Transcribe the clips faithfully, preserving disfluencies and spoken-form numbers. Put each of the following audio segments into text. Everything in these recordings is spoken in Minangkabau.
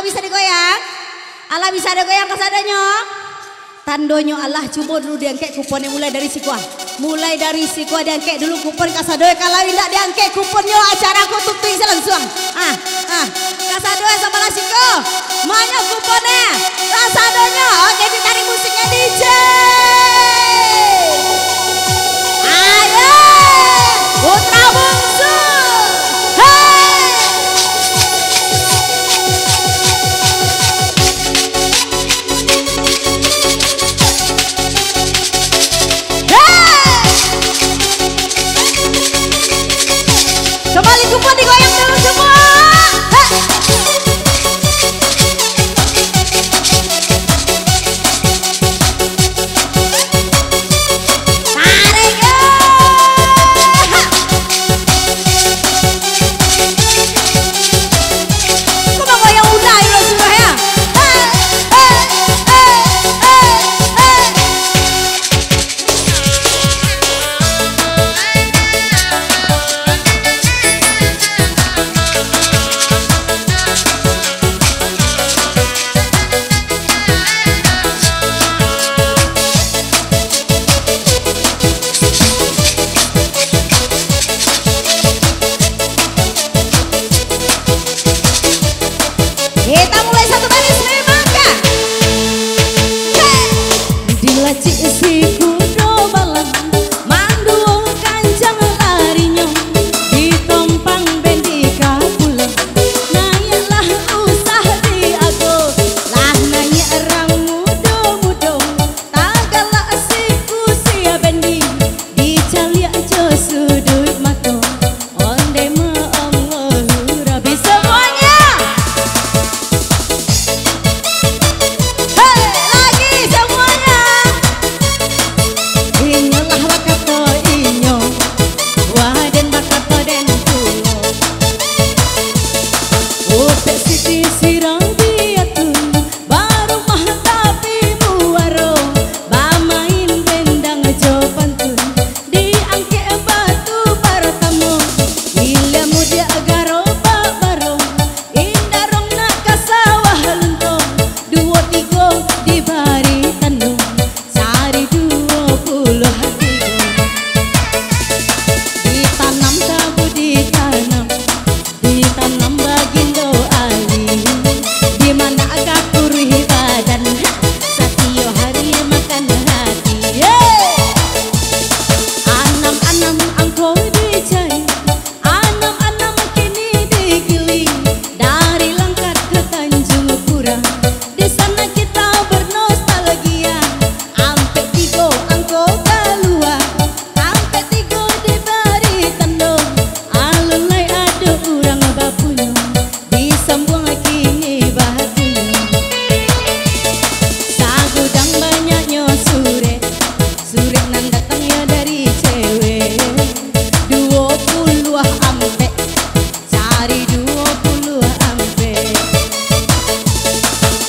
Bisa digoyang? Alah bisa digoyang kasadonyo? Tandonyo alah, cubo dulu diangkek kuponnyo mulai dari siko. Mulai dari siko diangkek dulu kupon kasadonyo. Kalau indak diangkek kuponnyo, acara ko tutuik se lansuang. Ah, ah. Kasadonyo sabalah siko. Mano kuponnyo? Kasadonyo. Oke, ditarik musiknyo, D J. Ayo, Putra Bungsu. Hei! Hei! Kembali kupon digoyang dulu semua. Hei! Tarik, eh! Kok bagoyang ulai lo sudah ya? Eh, eh, eh, eh, eh. Kita mulai satu baris, memang kah? Hei! Dilacik si kudo balang, manduo kancang larinyo, ditompang bendi ka pulo. Naiaklah usah diago, lah naiak rang mudo-mudo, tagalak si kusia bendi, dicaliak jo suduik mato. Onde ma Allahu Rabbi semuanya. Hei, lagi semuanya. Inyo lah bakato inyo, wah den bakato den pulo. Upek Siti Siradiatun, barumah tapi muaro, bamain dendang jo pantun. Diangkek batu partamo, ilmu diak garobak barong, indarong nak ka sawah luntong, duo tigo dibari tando, cari duo puluah tigo. Ditanam tabu ditanam, ditanam bagindo ali, di mana ka kuruih badan, satio hari makan hati. Yeay! Anam-anam angko dicari, anam-anam kini digiling, dari Langkat ka Tanjung Pura. Di sana kita bernostalgia, ampek tigo angko kalua, ampek tigo dibari tando, alun lai ado urang bapunyo, disambuang kini bahatunyo. Sagudang banyaknyo surek, surek nan datangnyo dari cewek. Duo puluah ampek, cari duo puluah ampek.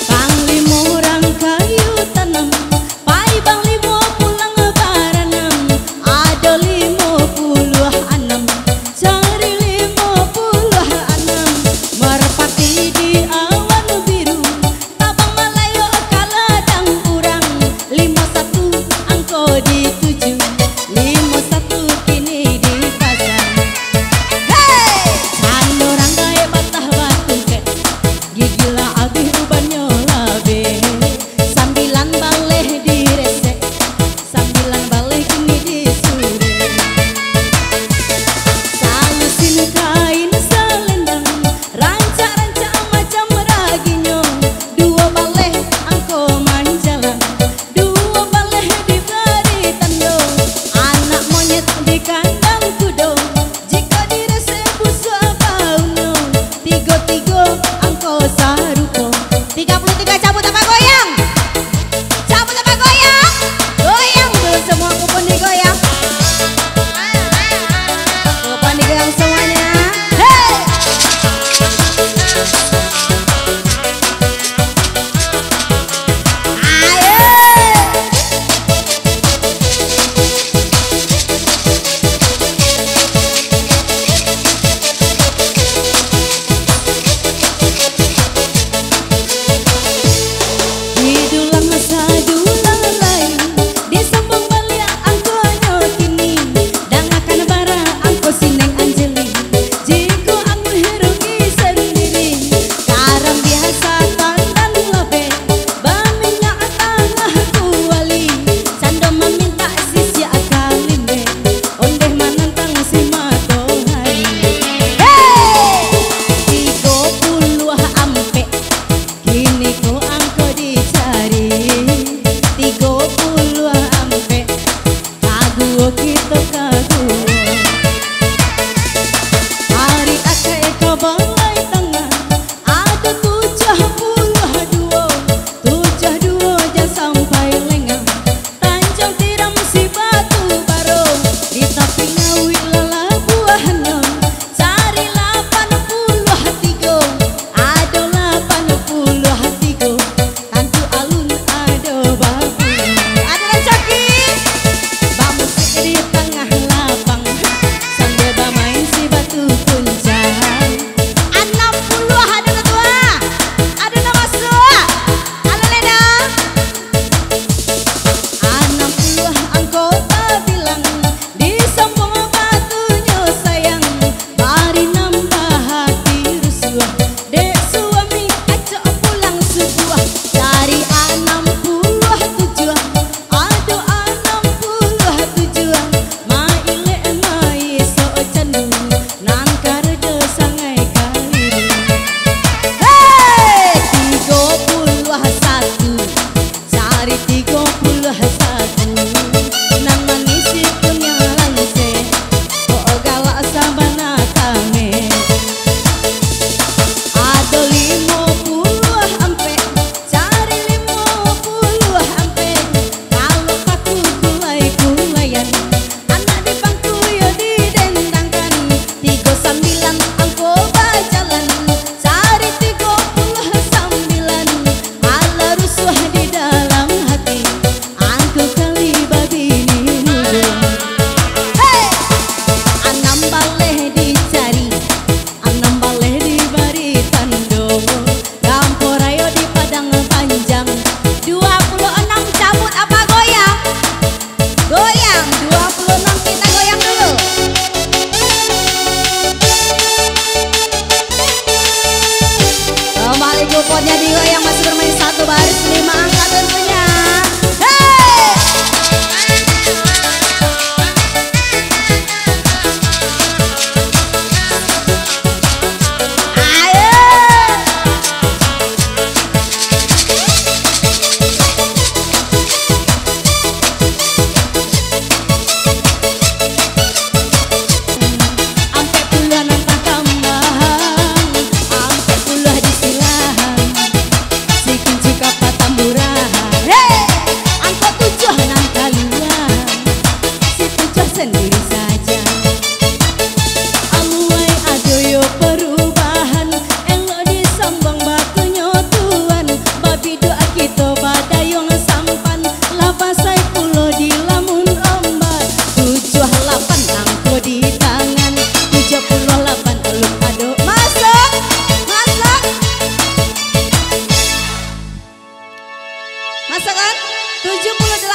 Panglimo urang kayu tanam, pai bang limo pulang baranam. Ado limo puluah anam, cari limo puluah anam. Marpati di awan biru, tabang malayo ka ladang urang. Limo satu angko dituju, limo satu kini dipasang. Hei! Cando urang gaek batah batungkek, gigi lah abih ubannyo labeh. Sambilan baleh diresek, sambilan baleh kini disuruah. Salusin kain salendang, rancak-rancak macam raginyo. Duo baleh angko manjalang, duo baleh dibari tando. Anak monyet di kandang kudo, jikok diresek busuak baunyo. Tigo-tigo angko sarupo. Tiga puluh tiga, cabut apa goyang? Cabut apa goyang? Goyang dulu semua, kupon digoyang. Kupon digoyang semuanya. Hei! Ayo!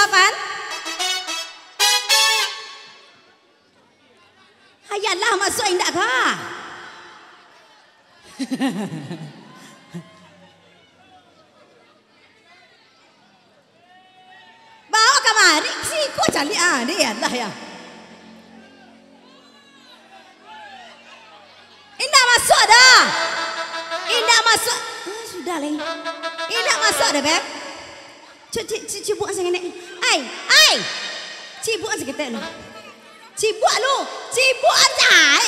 Pan? Hayalah, masuak indak ka? Bawa kamari, siko caliak, ah, deh, alah, ya. Indak masuak doh. Indak masuak. Ah, sudah lai. Indak masuak doh, Beb. Cu-, ci-, ci-, cibuak saketek. Ai, ai. Cibuak saketek lu. Cibuak lu. Cibuak, ai.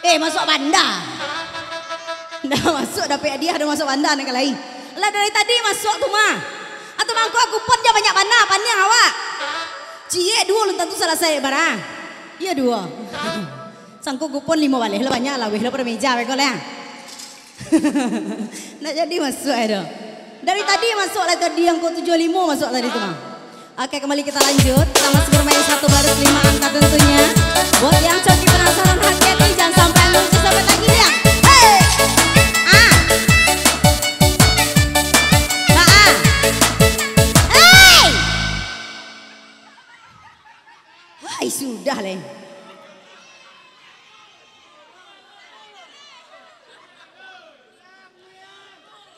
Eh, masuak banda. Ndak masuak dapek hadiah, ndak masuak banda nan ka lai. Lah dari tadi masuak tu mah. Atau mangko kupon ja banyak bana, paniang awak. Ciek duo alun tantu salasai bara. Iyo duo. Sangko kupon limo baleh lah banyak lah, weh, lah pado meja beko lah. Ndak jadi masuak ai doh. Dari tadi masuak lah tadi angko tujuah limo masuak tadi tu mah. Oke, kembali kita lanjut. Kita masih bermain satu baris lima angka tentunya. Buat yang coki penasaran hati-hati, jangan sampai muncul sampai tagiliang. Hei! Ah! Ah, ah! Hei! Hai, sudah leh.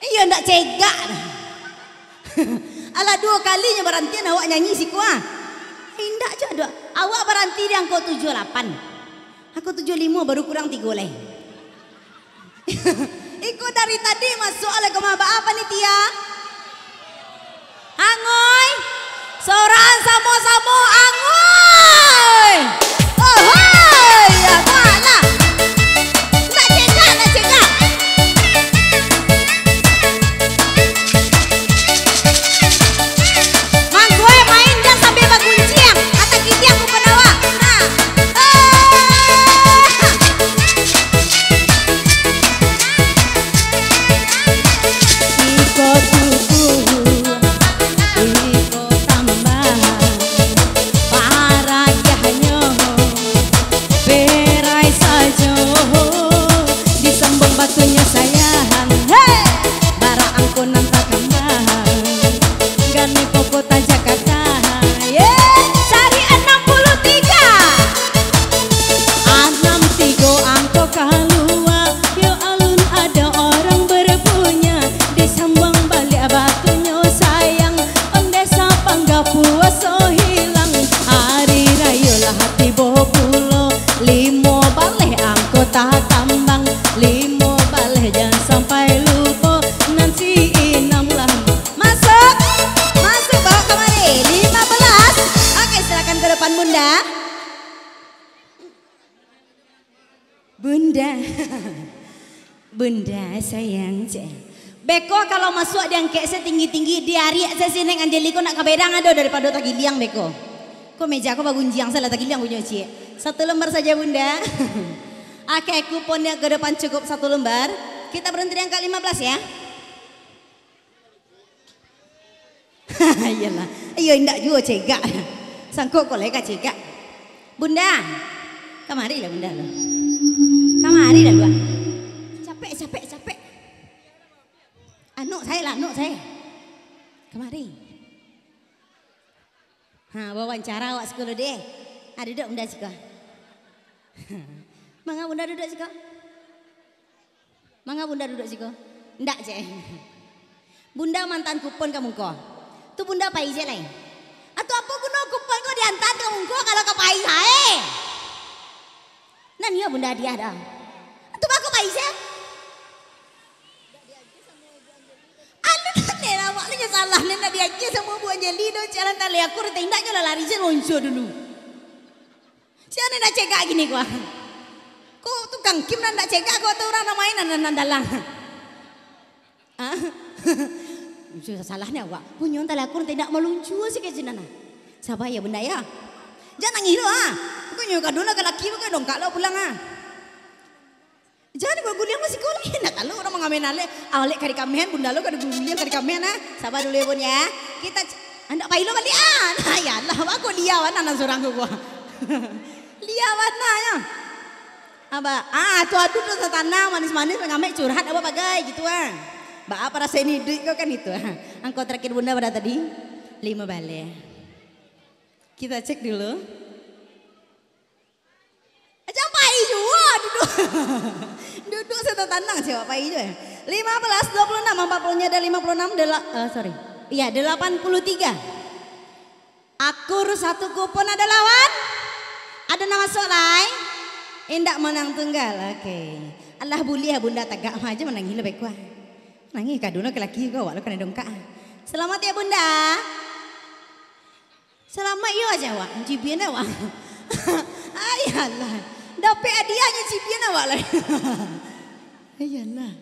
Iyo, ndak cegak. Alah, duo kalinyo barantian awak nyanyi siko, ah. Indak jo doh. Awak baranti di angko tujuah lapan. Angko tujuah limo baru kurang tigo lai. Iko dari tadi masuak lai ka mah, baa panitia? Angoi. Sorang samo-samo angoi. Ohoi, ya baa lah. Ndak cegak, ndak cegak. Mangkoi main jan sambil bagunciang, atau kitiang kupon awak. Nah. Eh. Iko tubuah, iko tambah, paragiahnyo berai sajo, disambuang batunyo sayang, hei, bara angko nan takambang, ganai pokok tajak kata, ye, sari anam puluah tigo. Anam tigo angko kalua, yo alun ado orang berpunya, disambuang baliak batunyo sayang, ondeh sapangga puaso hilang, hari rayo lah tibo pulo, limo baleh angko takambang, limo baleh jan sampai lupo, nan si inam lah masuk, masuk bawa kamari, lima belas. Oke, silakan ke depan, Bunda. Bunda. Bunda sayang, cek. Beko kalau masuak diangkek se tinggi-tinggi, diariak se si Neng Angeliko nak ka bedang ado daripado tagiliang beko. Ko meja ko bagunjiang salah tagiliang bunyo ciek. Satu lembar saja, Bunda. Oke, kuponnya ke depan cukup satu lembar. Kita berhenti di angka lima belas ya. Iyolah. Iyo, indak juo cegak. Sangko ko lai ka cegak. Bunda. Kamarilah Bunda lo. Kamarilah lo. Capek, capek, capek. Anuk sae lah, anuk sae. Kamari. Ha, wawancara awak siko lo deh. Ha, duduk Bunda siko. Manga Bunda duduk siko. Manga Bunda duduk siko? Ndak, cek. Bunda mantaan kupon ka mungko. Tu Bunda pai se lai. Atau apo guno kupon ko diantaan ka mungko kalau ka pai sae? Nan iyo Bunda hadiah dah. Atau bako pai se? Aduh, nen awak ni nyo salah, nen ndak diagiah samo Bu Anjeli doh, cek, alah taleh aku, rete indaknyo lah lari se lonco dulu. Sia nan ndak cegak gini ko, ah. Ko tukang kim nan ndak cegak ko, tu urang nan main nan, nan dalang. Ah. Salah ni awak. Punyo taleh aku nan indak maluncu sikit sinan, ah. Saba ya Bunda ya. Jan nangih lo, ah. Punyo kado lah ka laki, bukan dongkak lo pulang, ah. Jan baguliang masih ko lai, ndak tahu urang mangamen alek. Alek ka dikamen, Bunda lo ka diguliang ka dikamen, ah. Saba dulu ya, Bun, ya. Kita c-, andak pai lo baliak, ah. Nah, ya Allah, baa ko lia bana nan surang ko, ko. Lia bana, ya. Aba, ah, tu adu tu satanang, manis-manis, mangamek curhat, aba bagai, gitu, ah. Baa parasaan iduik ko kan itu, ah. Angko terakhir Bunda pada tadi. Lima baleh. Kita cek dulu. Jangan pai juo, duduk. Duduk satanang, cewek pai juo. Lima belas, dua puluh enam, empat puluh-nya ada lima puluh enam, dela-, eh, sorry. Iya, delapan puluh tiga. Akur satu kupon ada lawan? Ada nan masuk lai? Indak, manang tunggal. Oke. Alah, buliah Bunda tagak aja manangih lo beko ah. Nangih ka dulu ke laki ko, awak lo kanai dongkak. Selamat ya Bunda. Selamat yo aja awak. Jibian awak. Ayalah. Dapek hadiahnyo jibian awak lah. Ayalah.